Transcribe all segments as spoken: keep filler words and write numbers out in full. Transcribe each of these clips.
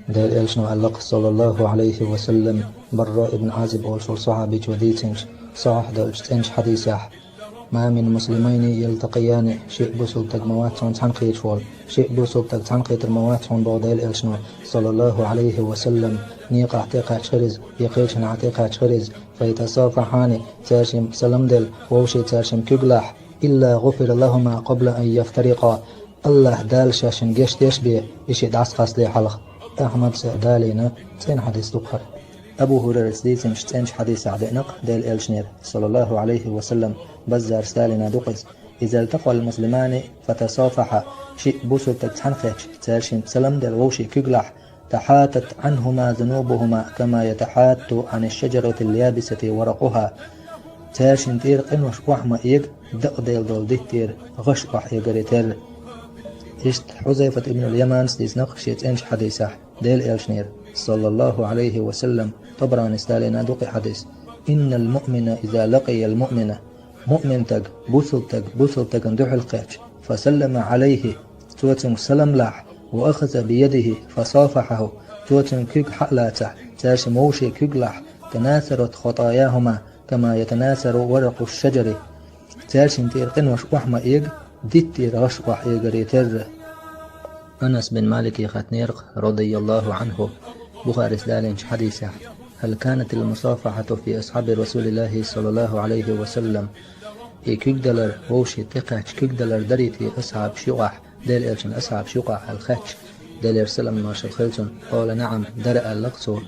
Дела элчано аьлла-кх, саллаллаху Ӏалайхи ва саллам, Барра ибн Ӏазиб олуш волу сахьабичо дийцинчу сахьихь долчу цӀеначу хьадисехь: «Ма мин муслимайни ялтакъияни», шиъ бусулба стаг ма вац хьуна цхьаьнакхеташ волу, шиъ бусулба стаг цхьаьнакхетар ма вац хьуна боху Дела элчано, саллаллаху Ӏалайхи ва саллам, некъахь тӀекхаьчча хир иза, я кхечанхьа тӀекхаьчча хир иза, «фа ятасафахьани», цаьршимма салам делла, вовшийн цаьршимма куьг лахь, «илла гӀуфира лахӀума къабла ан яфтарикъа», АллахӀ Дала шаьшшинна гечдеш бен, и шиъ дӀасакхассале хьалха. Ахьмада далийна цӀена хьадис ду-кх хӀара. Абу ХӀурайрас дийцинчу цӀеначу хьадисехь деана-кх Дела элчанера, саллаллаху Ӏалайхи ва саллам, Баззарас далийна ду-кх иза: «Иза лтакъал муслимани фатасафаха», шиъ бусулба стаг цхьаьнакхетча, цаьршимма салам делла, вовшийн куьг лахь, «тахьатат Ӏанхума зунубухума, кама ятахьатту Ӏаниш-шаджаратил ябисати варакъуха». Цаьршинна тӀера къинош охьа ма эга, дакъаделла долу диттера гӀаш охьаэгаре терра. Иштта Хьузайфат ибн ал-Яманас дийцина-кх шен цӀеначу хьадисехь Дела элчанера, саллаллаху Ӏалайхи ва саллам, ТӀабаранис далийна ду-кх и хьадис: «Иннал муъмина иза лакъиял муъмина». Муъмин стаг, бусулба стаг, бусулба стагана дуьхьал кхетча, «фасаллама Ӏалайхи», цо цуьнга салам лахь, «ва ахаза биядихи фасафахьаху», цо цуьнан куьг хьа а лацахь, цаьршимма вовшийн куьг лахь, «танасарат хатаяхума, кама ятанасару варакъу шаджари». Цаьршинна тӀера къинош охьа ма эга, диттера гӀаш охьаэгаре терра. Анас бин Малике хаьттинера-кх, радияллаху Ӏанху, Бухарис далийначу хьадисехь: «Хьал канатил мусафахьату фи асхьаби Расулиллахи саллаллаху Ӏалайхи ва саллам?» И куьг далар, вовшийн тӀекхаьчча куьг далар дарий те асхьабаш юкъахь, Дела элчан асхьабаш юкъахь аьлла хаьттича, Делера салам-маршалла хуьлда цунна, къала: «НаӀам», дара аьлла-кх цо.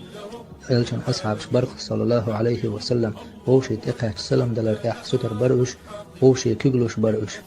Элчан асхьабаш бара-кх, саллаллаху Ӏалайхи ва саллам, вовшийн тӀекхаьчча салам далар тӀехь сутара бара уьш, вовшийн куьг луш бара уьш.